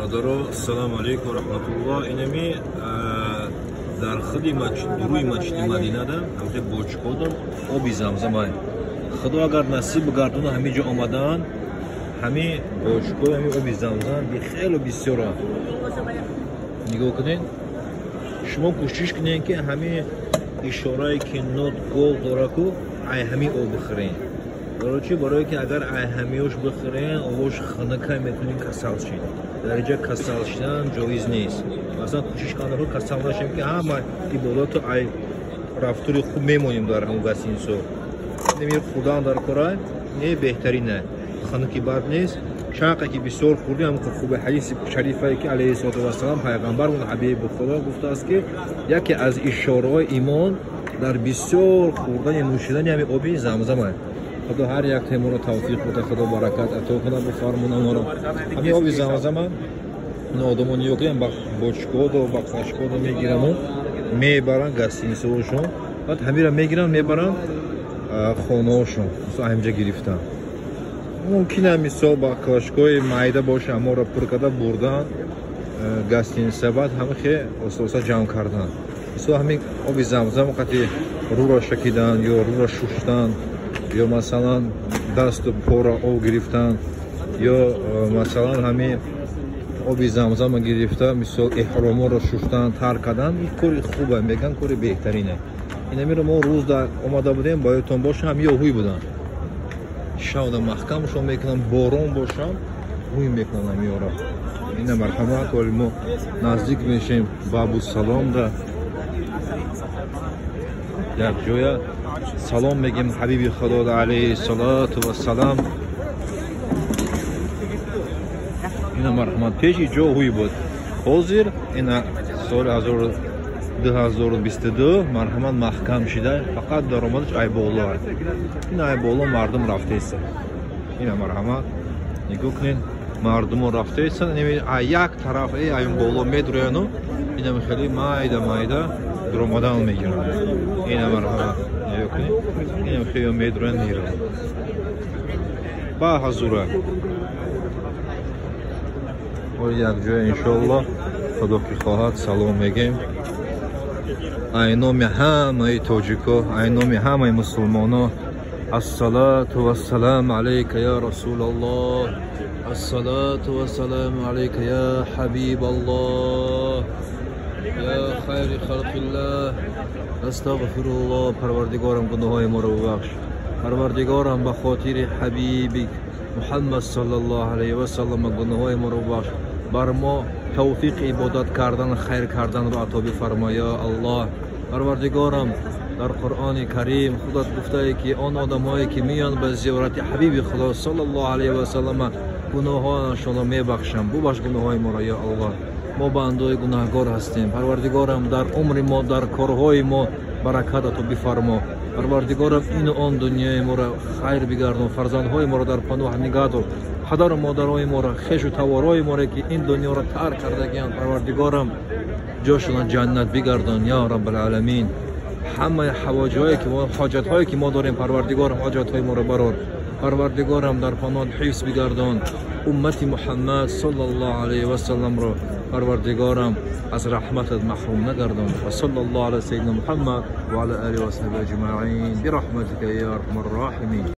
Бародаро, ассалому алайкум ва раҳматуллоҳ. Инами дар худи рӯи масҷиди Мадинада ҳамин бочкодам оби замзамай. Худо агар насиб гардона ҳамин ҷо омадаанд, ҳамин бочкои ҳамин оби замзам хеле бисёра. Нигоҳ кунед, шумо кӯшиш кунед, ки ҳамин ишорае ки нот гол дораку, ай ҳамин об бихӯрен. Барои чӣ? Барое ки агар ай ҳамиёш бихӯрен, овош хунукай, метавонед касал шед. Дар инҷа касал шидан ҷоиз нест. Масалан, кӯшиш кунед касал нашем, ки ҳама ибодату ай рафтори хуб мемонем дар ҳамон гостиницо. Немир хӯрдан дар корай не беҳтарина. Хунуки бад нест. Чанқе ки бисёр хӯрдем, ҳамон хубе. Ҳадиси шарифае ки алайҳиссалоту вассалам пайғамбармон ҳабиби Худо гуфтааст, ки яке аз ишораҳои имон дар бисёр хӯрдани нӯшидани ҳамин оби замзам аст. Худо ҳар як теморо тавфиқ буда, Худо баракат ато кунад, бифармона моро. Ҳамин оби замзама ин одамо нигоҳ кунем, ба бочкоду ба қашкоду мегирану мебаранд гостиницаҳошон, баъд ҳамира мегиранд, мебаранд хонаҳошон, мисол ҳаминҷа гирифтан. Мумкин ам мисол ба клашкои майда боша, аморо пур карда бурдан гостиница, баъд ҳама хе оста оста ҷамъ кардан. Мисол ҳамин оби замзам қати рӯро шакидан ё рӯро шуштан, ё масалан дасту пора об гирифтан, ё масалан ҳамин оби замзама гирифта, мисол эҳроморо шуштан, тар кардан, ин кори хубе, мегӯянд, кори беҳтарине. Инамиро мо рӯз омада будем, ба ёдтон боша, ҳам ё ҳуй буданд. Шавда маҳкамшон мекунанд, борон бошам ҳуй мекунанд ҳамиёро. Ина марҳамат, оли мо наздик мешем Бабусаломда. Як ҷоя салом мегем ҳабиби Худо алайҳиссалоту вассалам. Ина марҳамат, пеши ҷо ҳуй буд. Ҳозир ина соли 2022 марҳамат маҳкам шида, фақат даромадаш айболо. Ин айболо мардум рафтаеста. Ина марҳамат, нигоҳ кунед, мардумо рафтаеста. Як тараф ай боло медрояну ина хеле майда майда дуромадан мегиранд. Ина марҳамат, нигоҳ кунед, ина хеле медроян, мераванд. Ба ҳазура. Як ҷоя иншоаллоҳ Худо ки хоҳад салом мегем. Ай номи ҳамаи тоҷико, ай номи ҳамаи мусулмоно, ассалату вассалам алайка я расулаллоҳ, ассалату вассалам алайка я ҳабибаллоҳ, я хайри халқиллоҳ, астағфируллоҳ. Парвардигорам, гуноҳҳои моро бубахш. Парвардигорам, ба хотири ҳабиби Муҳаммад саллаллоҳу алайҳи васаллам гуноҳҳои моро бубахш. Бар мо тавфиқи ибодат кардан, хайр карданро ато бифармо, ё Аллоҳ. Парвардигорам, дар Қуръони Карим худат гуфтае, ки он одамҳое ки меоянд ба зиёрати ҳабиби Худо саллаллоҳу алайҳи васаллам, гуноҳҳояшонро мебахшам. Бубахш гуноҳҳои моро, ё Аллоҳ. Мо бандои гунаҳгор ҳастем. Парвардигорам, дар умри мо, дар корҳои мо баракат ато бифармо. Парвардигорам, ину он дунёи моро хайр бигардон, фарзандҳои моро дар паноҳ нигаҳ дор, падару модарои моро, хешу таворҳои моро, ки ин дунёро тарк кардагианд, Парвардигорам, ҷошонро ҷаннат бигардон, ё Раббалъаламин. Ҳамаи ҳавоҷҳое ки мо, ҳоҷатҳое ки мо дорем, Парвардигорам, ҳоҷатҳои моро барор. Парвардигорам, дар паноҳ ҳифз бигардон уммати Муҳаммад саллаллоҳу алайҳи васалламро. Парвардигорам, аз раҳматат маҳрум нагардон. Ва саллаллоҳу ала саййидина Муҳаммад ва ала олиҳи ва саҳбиҳи аҷмаин бирахматика я арҳамар роҳимин.